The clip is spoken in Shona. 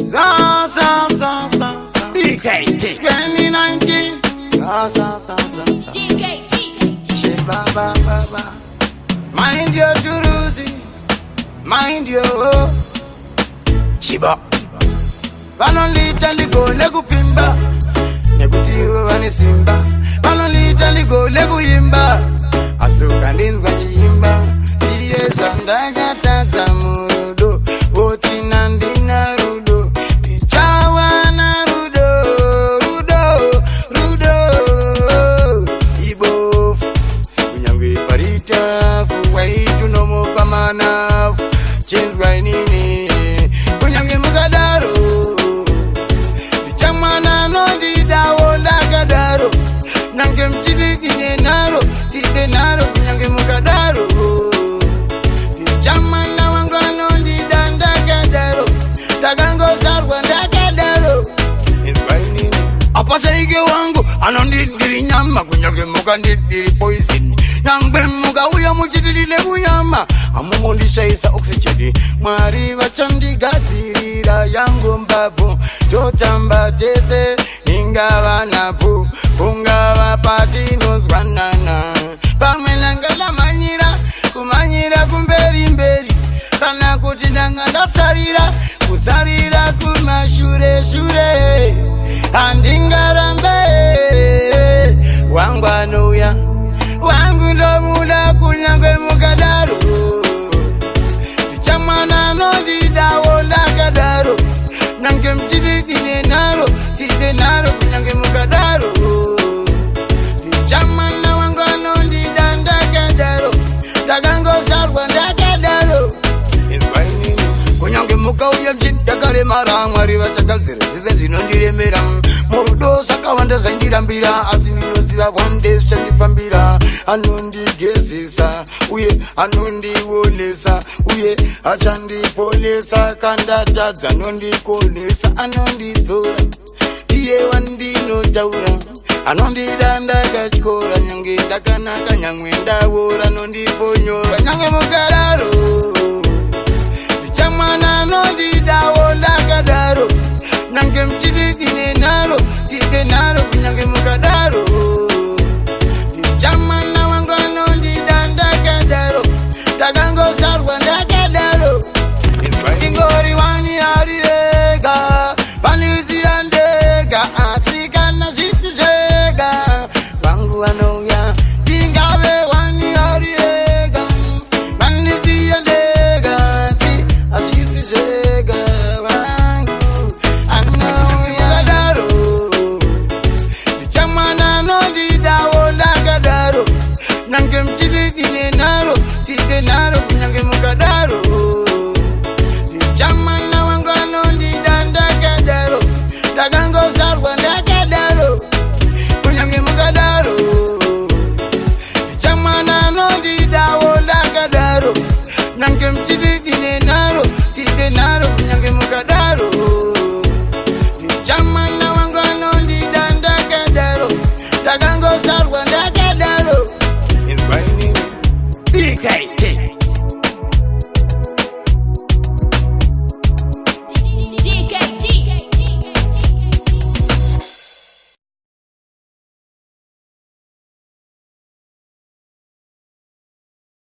Sa sa sa sa sa. DKT. 2019. Sa sa sa sa sa. DKT. She ba ba ba ba. Mind your juruzi. Mind your. Chiba. Vanondiita ndigone kupfimba nekuti iwe vane simba. Vanondiita ndigone kuimba asi ukandinzwa chiimba chiye zvandakatadza murudo voti nandina rudo ndichawana rudo rudo rudo ibofu kunyange paritafu waitunomupa manafu chinzwa inini kunyange mukadaro ndichamwana anondidawo ndakadaro nange muchididine naro tide naro kunyange mukadaro ndichamwana wangu anondida ndakadaro takangozvarwa ndakadaro inzwa inini apasaike wangu anondidiri nyama kunyange mukandidiri poison nyangwe mukauya muchididile kunyama amumondishaisa oxygen mwari vachandigadzirira yangu mbabvu totamba tese ingava nhabvu kungava patinozwanana pamwe ndanga ndamhanyira kumhanyira kumberi mberi kana kuti ndanga ndasarira kusarira kumashure shure handingarambe wangu anouya wangu ndomuda kunyange mukadaro ndichamwana anondidawo ndakadaro nange muchididine naro tide naro kunyange mukadaro ndichamwana wangu anondida ndakadaro ndakangozvarwa ndakadaro inzwa inini kunyange mukauya ndakaremara mwari vachagadzira zvese zvinondiremera murudo zvakawanda zvaindirambira asi ndinoziva one day zvichandifambira anondigezesa uye anondionesa uye achandiponesa kandatadza anondikonesa anondidzora iye wandinotaura anondida ndakatyora nyange ndakanaka nyangwe ndawora anondiponyora nyange mukararo ndichamwana anondidawo ndakadaro nange muchididine naro tide naro kunyange mukadaro